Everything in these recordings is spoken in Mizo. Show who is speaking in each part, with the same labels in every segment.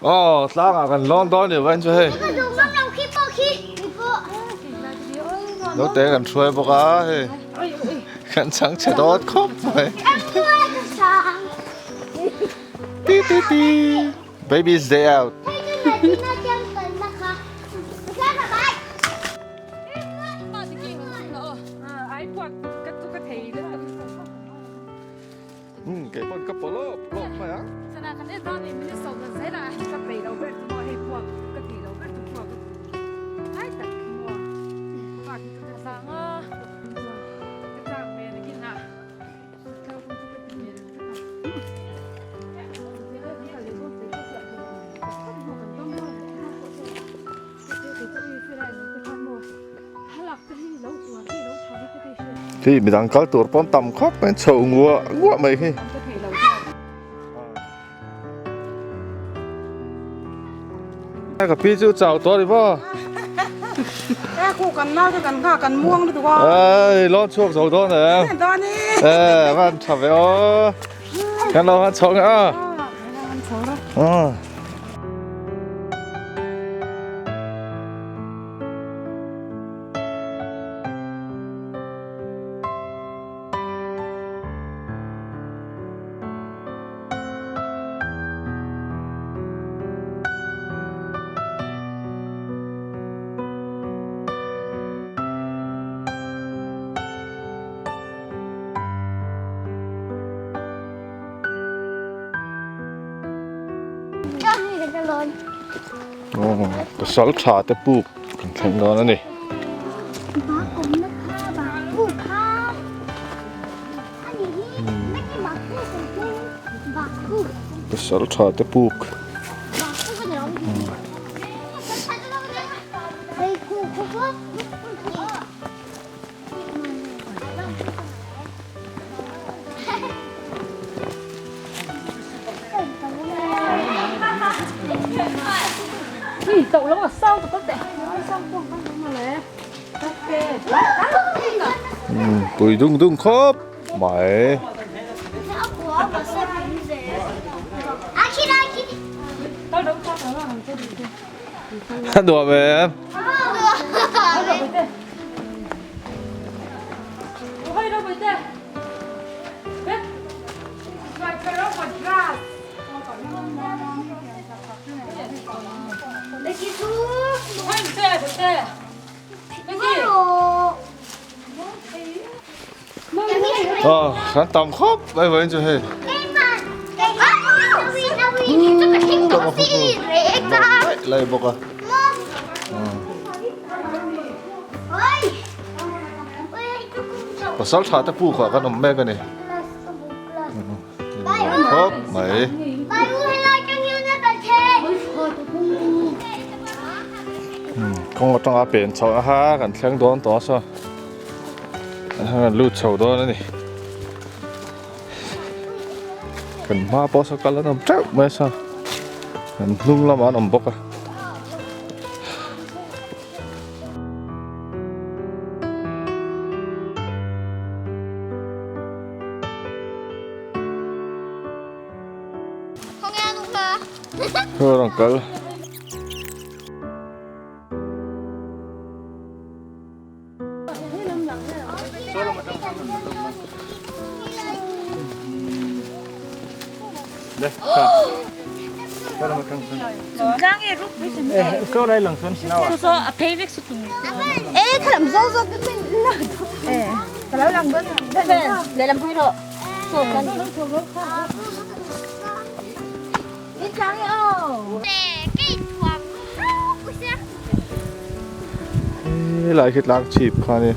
Speaker 1: Aw tlangah kan lawn dawn ni vain chu hei. Naute kan hruai bawk a hei kan chhang chhe dawt khawp mai. Ti ti ti baby's day out. Umm kei pawn ka pawh lawp lawp mai a.
Speaker 2: Sana kan en dawn ni minute sawm dan zel a ka peih lo ber chu maw hei puak ka tih lo ber chu puak ai tak khi maw pa khi chu ka sang a ka chak ve na kin a
Speaker 1: Khi midang kal tur pawn tam khawp mai chho nguah nguah mai hi. Ka pi chu chau tawh ani maw?
Speaker 3: E khu kan nau te kan nghak kan muang lutuk a.
Speaker 1: Ei lawn chhuak zo dawn em?
Speaker 3: Dawn e.
Speaker 1: E van tha ve aw. Kan lo han chho nge a.
Speaker 3: Kan chho ra.
Speaker 1: Pasal tha te puk kan thleng dawn a ni. Pasal tha te puk. Tui dung dung khawp mai. Nuam em. Kan tam khawp mai vawiin chu hei. Lai bawk a. Pasal tha te puk ah kan awm mek a ni. Khawp mai. Kawng atanga pen chho a ha kan thleng dawn tawh a saw. An han lut chho dawn a ni. Kan hma pawh saw kal an awm teuh mai a saw. Kan hnung lamah an awm bawk a. Rawn kal. Helai khi tlang chhip kha a ni.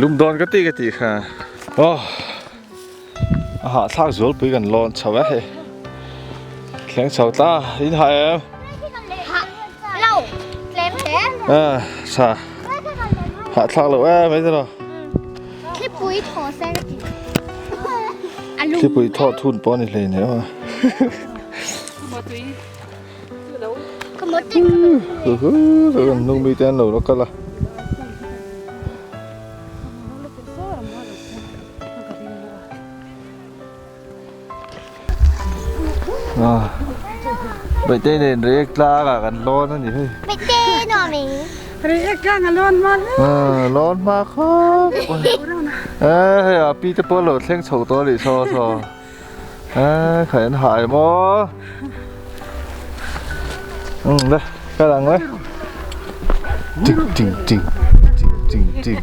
Speaker 1: Lum dawn ka ti ka tih kha. Aw. A hahthlak zualpui kan lawn chho e hei. Thleng chho ta in ha em? A tha. Hahthlak lo em mai te lo.
Speaker 4: Thlipui thaw se ka ti.
Speaker 1: Thlipui thawh thun pawh a ni hleinem a. Kan hnung mite an lo la kal a. Baihte nen reiek tlang ah kan lawn a ni hei.
Speaker 4: Baihte nuam e.
Speaker 3: Reiek tlang a lawn hma hle.
Speaker 1: Lawn hma khawp. Eh hei a pi te pawh lo thleng chho tawh a nih saw saw. Eh khai an hah em aw. Um le kal ang le. Ting ting ting ting ting ting.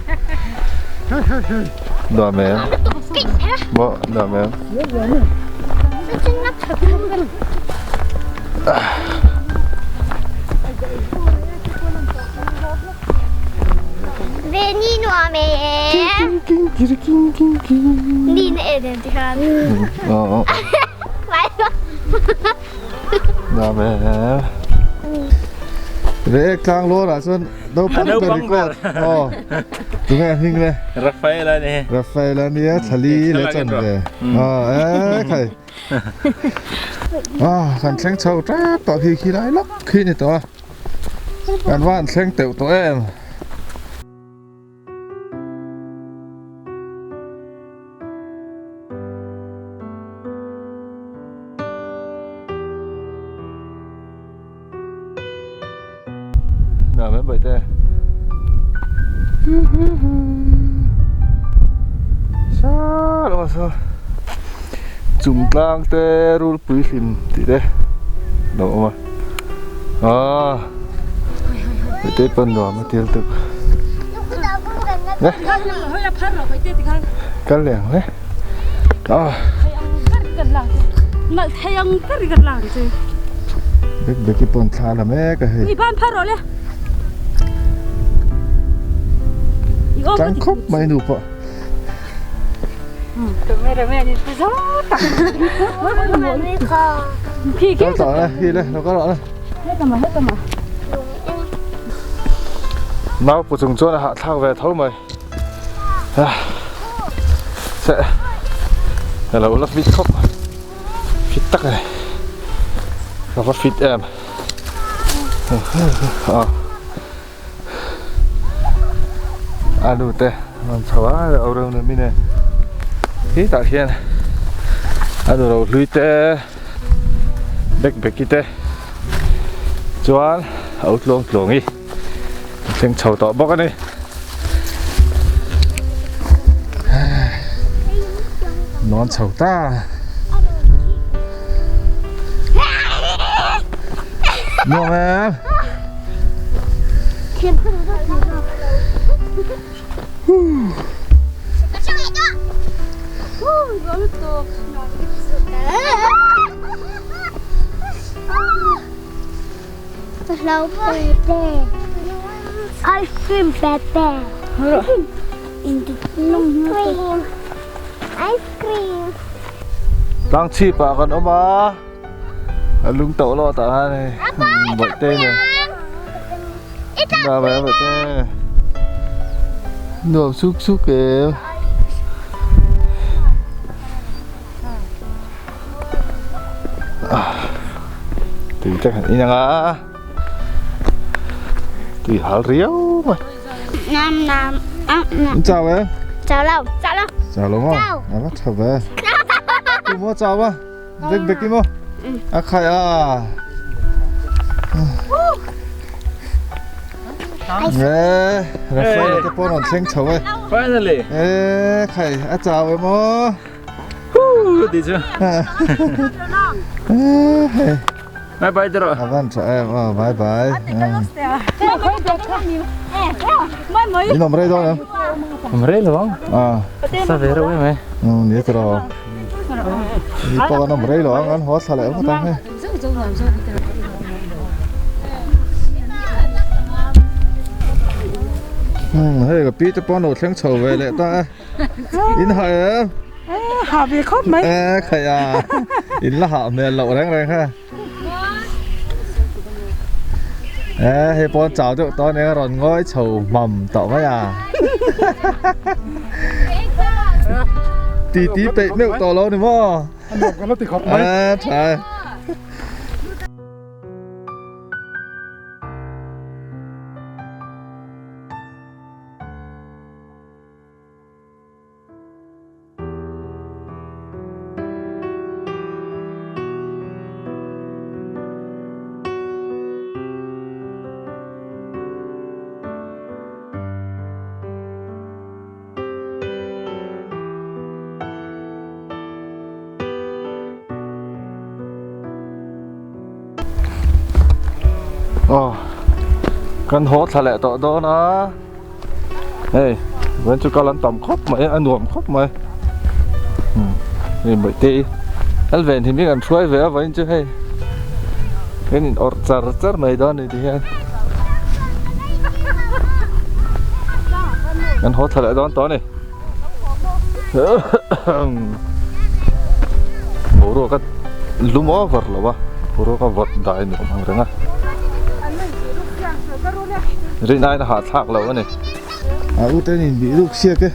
Speaker 1: Nuam em. Maw nuam em.
Speaker 4: Veni nuam e. Ni na e den ti khan.
Speaker 1: Ờ. Nuam em. Ve tlang lawr ah chuan naupang ber record. Aw. Tunge a hming le?
Speaker 5: Rafael a ni.
Speaker 1: Rafael a nia thlali le chan ve. Aw e khai. Ah kan thleng chho tep tawh khi khi lai lawk khi ni tawh a. Kan va han thleng teuh tawh em. Nào mấy bảy tê. Sa lo sa. Chung tlang te rul pui hlim tih te lo awm a. Ah. Te pan nuam a til tuk. Nè. Kal leng le. Ah.
Speaker 2: Nal thei ang ber kan lang che.
Speaker 1: Bek beki pawn thla la mek a hei.
Speaker 2: I ban phar rawh le.
Speaker 1: Tang khawp mai nu pawh. Kal tawh le hi le lo kal rawh le. Nau pu chung chuan a hahthlak ve tho mai. Se alo la fit khawp fit tak a ni ka va fit em a a nu te an chho a ro reuh na min e khi tah khian a nu ro hlui te bek beki te chuan a u tluang tluang i. A thleng chho tawh bawk a ni. Nuam chho ta. Nuam em.
Speaker 4: Ice cream pepe. Ice cream.
Speaker 1: Tlang chhip ah kan awm a, a lung tauh lawh tah khan hei bawih te nen dah mai a bawih te nuam suk suk em. Tui te kan in ang a tui hal riau mai
Speaker 4: Nam nam
Speaker 1: in chau em
Speaker 4: chau lo chau lo
Speaker 1: chau lo maw a va tha ve tu maw chau a bek bek i maw a khai a Ê, Rafael te pawh rawn thleng chho e.
Speaker 5: Finally.
Speaker 1: Ê, khai a chau em aw.
Speaker 5: Ti chu. Bye bye tiro.
Speaker 1: Avan tha em aw bye bye. In awm rei dawn em?
Speaker 5: Awm rei lo ang.
Speaker 1: Ah.
Speaker 5: Sa ve reuh em e.
Speaker 1: Um ni tiro. Ni pawh an awm rei lo ang an haw thla leh vut ang hei. Um hei ka pi te pawh an lo thleng chho ve leh ta e. In hah em?
Speaker 3: Hah ve khawp mai.
Speaker 1: E khai a. In la hah hmel loh reng reng kha. E hei pawn chau deuh tawh ania rawn ngawi chho hmam tawh mai a. Ti ti peih meuh tawh lo ni maw?
Speaker 6: A nuam ka la ti khawp mai.
Speaker 1: A tha e. Aw kan haw thla leh tawh dawn a hei vawiin chu kal an tam khawp mai a nuam khawp mai hei bawihte hi an ven hi an hruai ve a vawiin chu hei kan in awrh char char mai dawn a ni tihian kan haw thla leh dawn tawh a ni boruak a lum over lo a boruak a vawt dai nuam ang reng a rin aiin a hahthlak lo a ni a u te in bih ruk siak e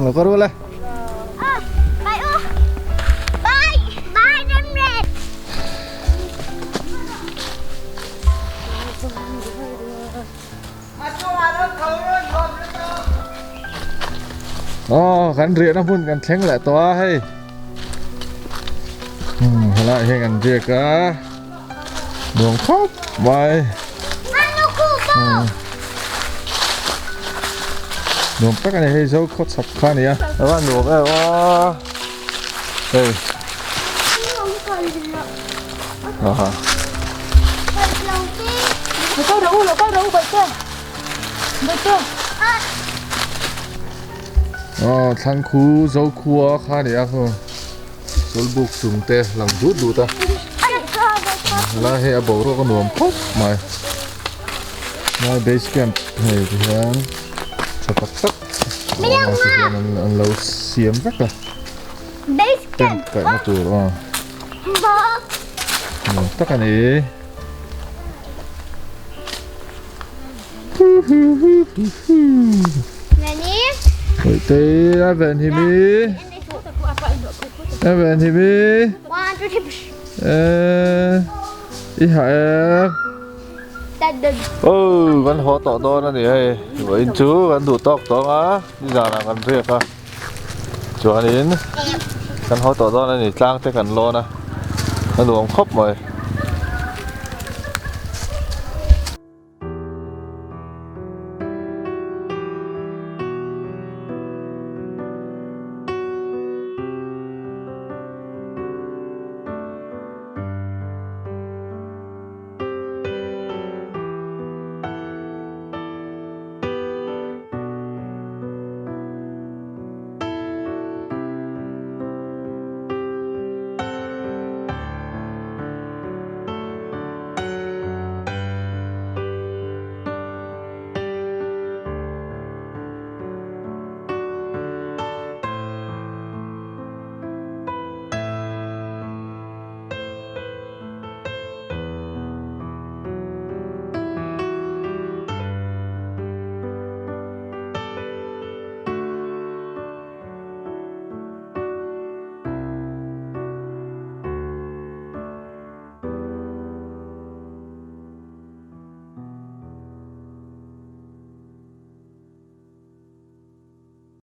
Speaker 1: lo ka rual e Aw kan riahna hmun kan thleng leh tawh a hei helaiah hian kan riak a nuam khawp mai nuam tak a ni hei zo khaw chhak kha a ni a a va nuam em a hei aha aw thlang khu zo khua kha a ni a khu Chawlhbuk chung te lang dut dut a helai hei a boruak a nuam khawp mai helai base camp hei ti hian tha tak tak a awm a ti hian an lo siam vek a tent kaihna tur aw nuam tak a ni. Te a ven hi mi a ven hi mi i ha em oh kan haw tawh dawn a ni hei vawiin chu kan duh tawk tawng a nizanah kan riak a chuanin kan haw tawh dawn a ni tlang te kan lawn a a nuam khawp mai.